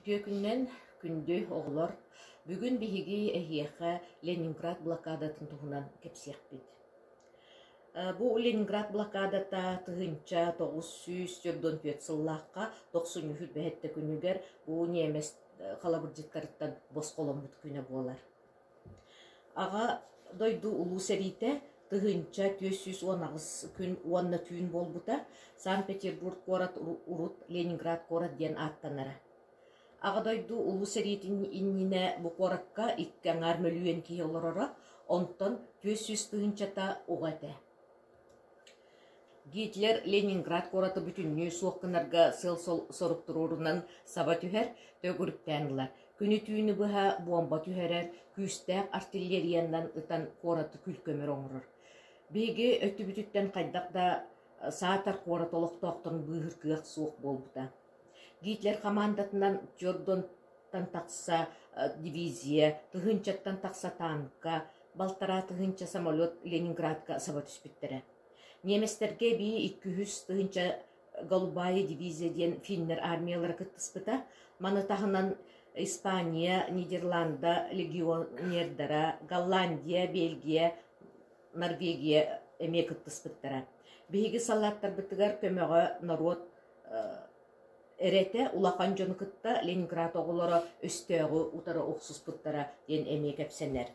Үтүө күнүнэн, күндү оҕолор! Бүгүн биһиги эһиэхэ Ленинград блокадатын туһунан кэпсиэхпит. Бу Ленинград блокадата 1944 сыллаахха тохсунньу сүүрбэһэттэ күнүгэр бу ньиэмэс халабырдьыттарыттан босхоломмут күнэ буолар. Аҕа дойду Улуу сэриитэ 1418 күн уонна түүн буолбута, Санкт-Петербург куорат урут Ленинград куорат диэн ааттанара. Аҕа дойду Улуу сэриитин иннинэ бу куоракка икки аҥаар мөлүйүөн киһи олороро, онтон 400 тыһыынчата оҕо этэ. Гитлер Ленинград куораты бүтүннүү суох гынарга сыал-сорук туруорунан саба түһэр, төгүрүктээн ылар. Күнү-түүнү быһа буомба түһэрэр, күүстээх артиллериянан ытан куораты күл-көмөр оҥорор. Биһиги өттүбүтүттэн хайдах да саатар куорат олохтоохторун быыһыыр кыах суох буолбута. Гитлер хамаандатынан Тёрдонтан тахса дивизия, тыһыынчаттан тахса танка, балтараа тыһыынча самолет Ленинградка саба түспүттэрэ. Немецтэргэ эбии 200 тыһыынча Голубая дивизия диэн финнэр армиялара кыттыспыта. Маны таһынан Испания, Нидерланда легионердара, Голландия, Бельгия, Норвегия эмиэ кыттыспыттара. Биһиги саллааттарбытыгар көмөҕө норуот эрэтэ улахан дьону кытта Ленинград оҕолоро өстөөҕү утары охсуспуттара диэн эмиэ кэпсэнэр.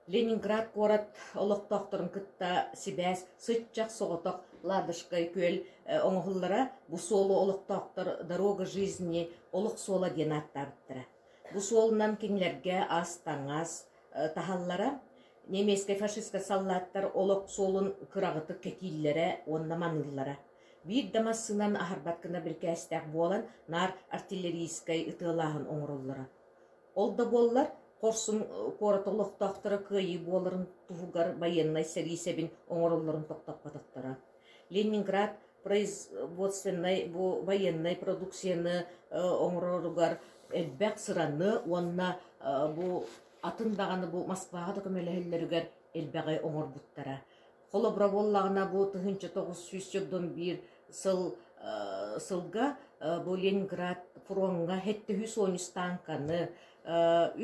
Ленинград куорат олохтоохторун кытта сибээс сыччах соҕотох Ладожскай күөл оҥоһуллара, бу суолу олохтоохтор «Дорога жизни» олох суола диэн ааттаабыттара. Бу суолунан кинилэргэ ас-таҥас таһаллара, немецкэй фашистскай саллааттар олох суолун кыраҕытык кэтииллэрэ уонна маныыллара. Биир да массыынан аһарбат гына бирикээстээх буолан, наар артиллерийскай ытыалааһын оҥороллоро. Ол да буоллар, хорсун куорат олохтоохторо кыайыы буоларын туһугар байыаннай сэрии сэбин оҥороллорун тохтоппотохторо. Ленинград производственнай бу военнай продукцияны оҥороругар элбэх сыраны уонна бу атын даҕаны бу Москваҕа да көмөлөһөллөрүгэр элбэҕи оҥорбуттара. Холобура буоллаҕына, бу 1941 сыл сылга бу Ленинград фроҥҥа сэттиһүс уонус тааҥканы,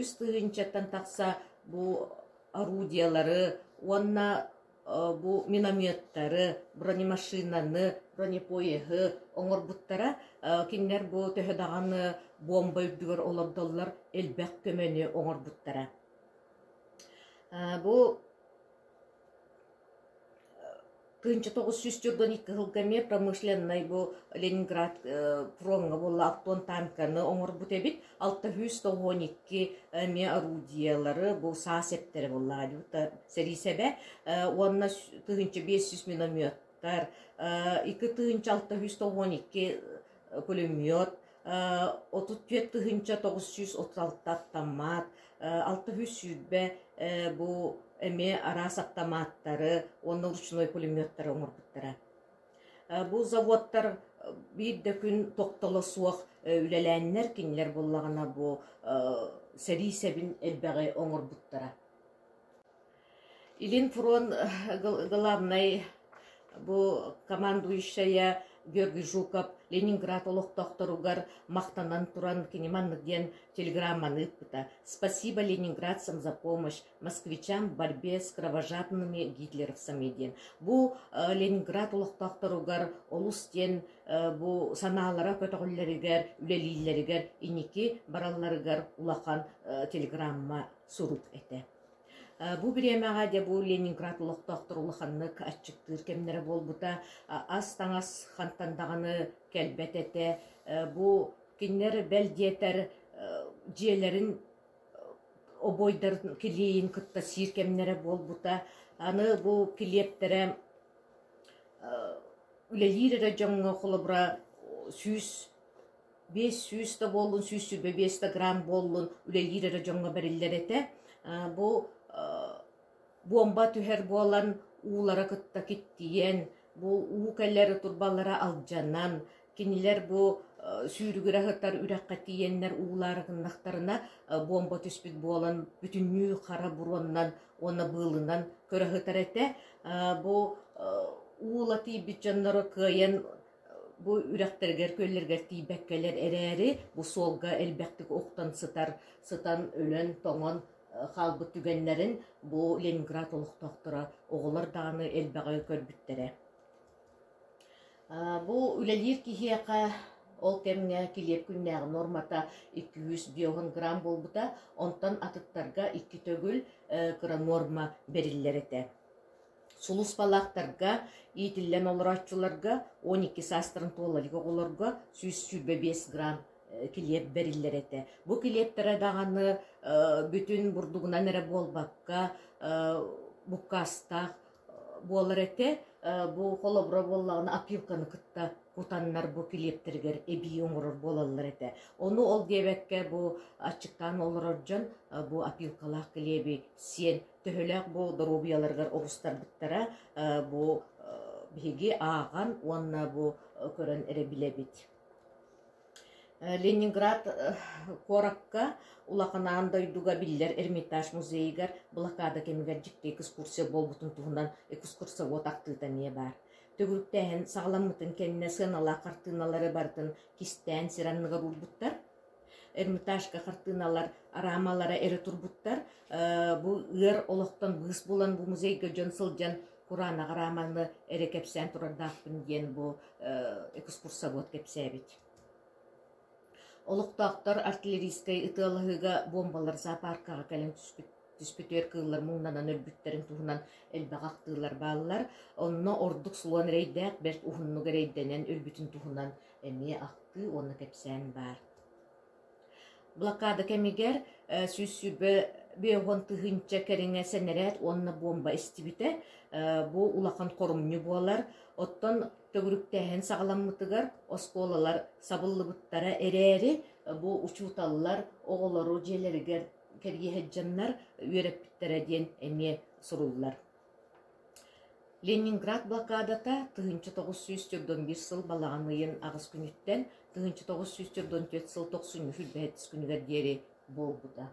үс тыһыынчаттан тахса бу орудиелары уонна бу минометтары, бронемашинаны, бронепоеһы оҥорбуттара. Кинилэр бу төһө даҕаны буомба үрдүгэр олордоллор элбэх көмөнү оҥорбуттара. Бу 1942 сылга эмиэ промышленнай бу Ленинград фроҥҥа буолла алтан танканы оҥорбут эбит. 692 эмиэ орудиелары бу саа сэптэрэ буоллаҕа сэрии сэбэ уонна 1500 минометтар, 2692 пулемет, 34 936 автомат, 620 бу эмиэ араас автоматтары уонна ручной пулеметтары оҥорбуттара. Бу заводтар биир да күн тохтоло суох үлэлээннэр, кинилэр буоллаҕына бу сэрии сэбин элбэҕи оҥорбуттара. Илин фронт главнай бу командующая Георгий Жуков Ленинград олохтоохторугар махтанан туран кини маннык диэн телеграмманы ыыппыта: «Спасибо ленинградцам за помощь, москвичам в борьбе с кровожадными гитлеровцами» диэн. Бу Ленинград олохтоохторугар олус диэн бу санаалара көтөҕүллэригэр, үлэлииллэригэр, инники баралларыгар улахан телеграмма сурук этэ. Бу бириэмэҕэ дьэ бу Ленинград олохтоохторо улаханнык аччыктыыр кэмнэрэ буолбута. Ас-таҥас хантан даҕаны кэлбэт этэ. Бу кинилэр бэл диэтэр дьиэлэрин обуойдарын килиэйин кытта сиир кэмнэрэ буолбута. Аны бу килиэптэрэ үлэлиир эрэ дьоҥҥо холобура 100 500 да буоллун, 125 да грамм буоллун үлэлиир эрэ дьоҥҥо бэриллэр этэ. Бу буомба түһэр буолан уулара кытта киттийэн, бу уу кэлэр турбалара алдьанан, кинилэр бу сүүрүгүрэ сытар үрэххэ тиийэннэр уулаары гыннахтарына буомба түспүт буолан бүтүннүү хара буруоннан уонна быылынан көрө сытар этэ. Бу уула тиийбит дьоннору кыайан. Бу үрэхтэригэр, күөллэригэр тиийбэккэлэр эрээри, бу суолга элбэхтик охтон сытар, сытан өлөн, тоҥон хаалбыт түгэннэрин бу Ленинград олохтоохторо оҕолор даҕаны элбэҕи көрбүттэрэ. Бу үлэлиир киһиэхэ ол кэмҥэ килиэп күннээҕи нуормата 250 грамм буолбута, онтон атыттарга икки төгүл кыра нуорма бэриллэр этэ. Сулууспалаахтарга, иитиллэн олорооччуларга 12 саастарын туола илик оҕолорго 125 грамм килиэп бэриллэр этэ. Бу килиэптэрэ даҕаны бүтүн бурдугунан эрэ буолбакка, буккаастаах буолар этэ. Бу холобура буоллаҕына опилканы кытта кутаннар бу килиэптэригэр эбии оҥорор буолаллар этэ. Ону ол диэбэккэ бу аччыктаан олорор дьон бу опилкалаах килиэби сиэн төһөлөөх бу доруобуйаларыгар оҕустарбыттара бу биһиги ааҕан уонна бу көрөн эрэ билэбит. Ленинград куоракка улахан аан дойдуга биллэр Эрмитаж музейыгар блокада кэмигэр дьикти экскурсия буолбутун туһунан экскурсовод ахтыыта эмиэ баар. Төгүрүктээһин саҕаламмытын кэннэ сыаналаах хартыыналары барытын кистээн сир анныгар уурбуттар. Эрмитажка хартыыналар араамалара эрэ турбуттар. Бу ыар олохтон быыс булан бу музейга дьон сылдьан кураанах арааманы эрэ кэпсээн турардаахпын диэн бу экскурсовод кэпсээбит. Олохтоохтор артиллерийскай ытыалаһыыга буомбалар зоопаркаҕа кэлэн түспүт түспүтүгэр кыыллар муҥнанан өлбүттэрин туһунан элбэх ахтыылар бааллар. Онно ордук слон эрэйдээх бэрт уһуннук эрэйдэнэн өлбүтүн туһунан эмиэ ахтыы уонна кэпсээн баар. Блокада кэмигэр 125 тыһыынча кэриҥэ сэнэрээт уонна буомба эстибитэ. Бу улахан хорумньу буолар. Оттон төгүрүктээһин саҕаламмытыгар оскуолалар сабыллыбыттара эрээри, бу учууталлар оҕолору дьиэлэригэр кэрийэ сылдьаннар үөрэппиттэрэ диэн эмиэ суруллар. Ленинград блокадата 1941 сыл балаҕан ыйын аҕыс күнүттэн 1944 сыл тохсунньу сүүрбэһис күнүгэр диэри буолбута.